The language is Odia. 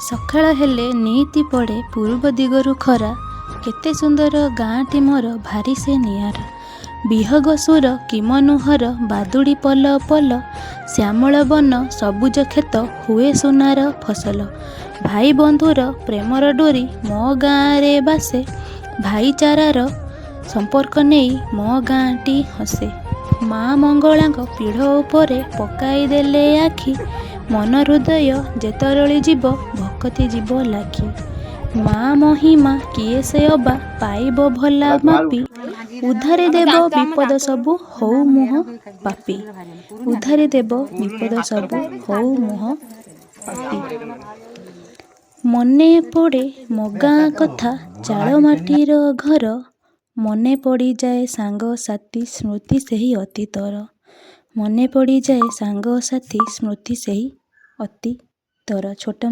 ସକାଳ ହେଲେ ନିଇତି ପଡ଼େ ପୂର୍ବ ଦିଗରୁ ଖରା। କେତେ ସୁନ୍ଦର ଗାଁଟି ମୋର, ଭାରି ସେ ନିଆରା। ବିହଗ ସୁର କି ମନୋହର, ବାଦୁଡ଼ି ପଲ ପଲ। ଶ୍ୟାମଳ ବନ, ସବୁଜ କ୍ଷେତ, ହୁଏ ସୁନାର ଫସଲ। ଭାଇ ବନ୍ଧୁର ପ୍ରେମର ଡୋରି ମୋ ଗାଁରେ ବାସେ। ଭାଇଚାରାର ସମ୍ପର୍କ ନେଇ ମୋ ଗାଁଟି ହସେ। ମା ମଙ୍ଗଳାଙ୍କ ପୀଢ଼ ଉପରେ ପକାଇ ଦେଲେ ଆଖି, ମନ ହୃଦୟ ଯେ ତରଳି ଯିବ, ଭକତି ଯିବ ଲାଖି। ମା ମହିମା କିଏ ସେ ଅବା ପାଇବ ଭଲା ମାପି, ଉଦ୍ଧାରି ଦେବ ବିପଦ ସବୁ ହଉ ମୁହଁ ପାପି। ଉଦ୍ଧାରି ଦେବ ବିପଦ ସବୁ ହଉ ମୁହଁ ପାପି। ମନେ ପଡ଼େ ମୋ ଗାଁ କଥା, ଚାଳ ମାଟିର ଘର। ମନେ ପଡ଼ିଯାଏ ସାଙ୍ଗସାଥି, ସ୍ମୃତି ସେହି ଅତୀତର। ମନେ ପଡ଼ିଯାଏ ସାଙ୍ଗସାଥି, ସ୍ମୃତି ସେହି ଅତୀତର। ଛୋଟ